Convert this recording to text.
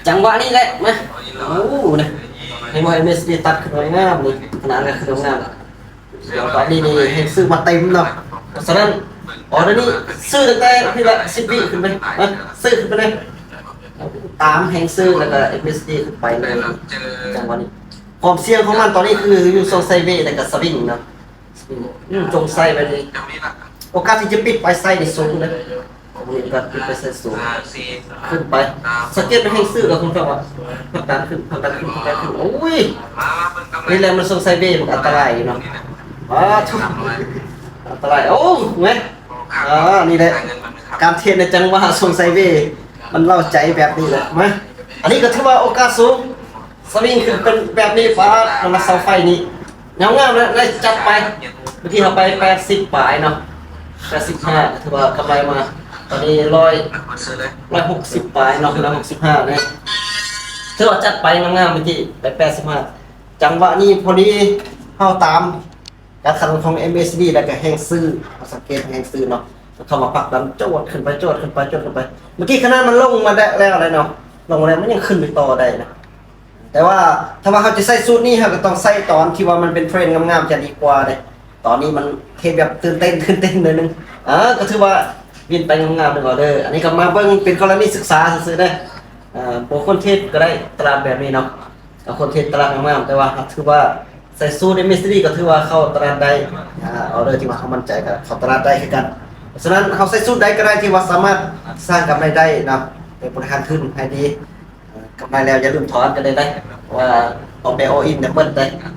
ຈັງຫວະນີ້ແຫຼະ ມາ ໂອ້ ນະ ເຫັນບໍ່ ເອັມເອສດີ ຕັດຂຶ້ນມາງາມນີ້ ຂະໜາດນັ້ນຂຶ້ນມາງາມ ດຽວຕອນນີ້ນີ້ເຮັດຊື້ມາເຕັມເນາະ. ເພາະສະນັ້ນ ອໍເດີນີ້ຊື້ຕັ້ງແຕ່ພີ້ລະສິບວິຂຶ້ນໄປ ມາ ຊື້ຂຶ້ນໄປເລີຍ ຕາມແຮງຊື້ ແລ້ວກໍ ເອັມເອສດີ ຂຶ້ນໄປເລີຍ. ຈັງຫວະນີ້ ຄວາມສ່ຽງຂອງມັນຕອນນີ້ຄືຢູ່ຊ່ວງໄຊເວ ແລ້ວກໍສະວິງເນາະ. ອືມ ຈົ່ງໃສ່ໄປນີ້ ໂອກາດທີ່ຈະປິດໄປໃສ່ນີ້ສູງເດ້ ໂອກາດປິດໄປໃສ່ສູງ ຂຶ້ນໄປ ສັງເກດໄປແຮງຊື້ກໍຄົງເຈົ້າວ່າ ຜັກດັນຂຶ້ນ ຜັກດັນຂຶ້ນ ຜັກດັນຂຶ້ນ. ໂອ້ຍ ນີ້ແຫຼະມັນຊົງໄຊເວ ມັນອັນຕະລາຍເນາະ. ອ້າ ທຸ ອັນຕະລາຍ. ໂອ້ ແມ່ນ ອ່າ ນີ້ແຫຼະ ການເທຣດໃນຈັງຫວະຊົງໄຊເວ ມັນເລົ້າໃຈແບບນີ້ແຫຼະ. ມາ ອັນນີ້ກໍຖືວ່າໂອກາດສູງ ສະວິງຂຶ້ນເປັນແບບນີ້ ປາດ ນຳມາເສົາໄຟນີ້ ງາມໆ ນະ ໄດ້ຈັດໄປ. ເມື່ອກີ້ເຮົາໄປແປດສິບປາຍເນາະ ແປດສິບຫ້າ ຖືວ່າກຳໄລມາ ຕອນນີ້ຮ້ອຍ ຮ້ອຍຫົກສິບປາຍເນາະ ຮ້ອຍຫົກສິບຫ້າເດ້ ຖືວ່າຈັດໄປງາມໆ. ເມື່ອກີ້ໄປແປດສິບຫ້າ ຈັງຫວະນີ້ພໍດີ ເຮົາຕາມການຂະໜານຂອງ ເອັມເອສດີ ແລ້ວກໍແຮງຊື້ ເຮົາສັງເກດແຮງຊື້ເນາະ ເຂົ້າມາຜັກດັນ ຈວດຂຶ້ນໄປ ຈວດຂຶ້ນໄປ ຈວດຂຶ້ນໄປ. ເມື່ອກີ້ຂະໜາດມັນລົງມາແລ້ວ ແລ້ວເນາະ ລົງມາແລ້ວ ມັນຍັງຂຶ້ນໄປຕໍ່ໄດ້ນະ. ແຕ່ວ່າຖ້າວ່າເຮົາຈະໃຊ້ສູດນີ້ ເຮົາກໍຕ້ອງໃຊ້ຕອນທີ່ວ່າມັນເປັນເທຣນງາມໆ ຈະດີກວ່າເດ້. ຕອນນີ້ມັນເຮັດແບບຕື່ນເຕັ້ນ ຕື່ນເຕັ້ນໜ້ອຍໜຶ່ງ. ເອີ ກໍຖືວ່າວິນໄປງາມໆ ເດີອອເດີ. ອັນນີ້ກໍມາເບິ່ງເປັນກໍລະນີສຶກສາຊື່ໆ ເດີ. ເອີ ບໍ່ຄວນເທຣດກໍໄດ້ຕະຫຼາດແບບນີ້ເນາະ ກໍຄວນເທຣດຕະຫຼາດງາມໆ ແຕ່ວ່າຫາກຖືວ່າໃສ່ສູດ ເອັມເອສດີ ກໍຖືວ່າເຂົ້າຕະຫຼາດໄດ້. ອາ ອອເດີທີ່ວ່າເຮົາໝັ້ນໃຈກໍເຂົ້າຕະຫຼາດໄດ້ຄືກັນ. ເພາະສະນັ້ນ ເຮົາໃສ່ສູດໃດກໍໄດ້ທີ່ວ່າສາມາດສ້າງກຳໄລໄດ້ເນາະ ໄປບໍລິຫານທຶນໃຫ້ດີ. ເອີ ກຳໄລແລ້ວຢ່າລືມຖອນກັນເລີຍໄດ໋ ເພາະວ່າອອກໄປ all in ແລ້ວເບິດໄດ໋.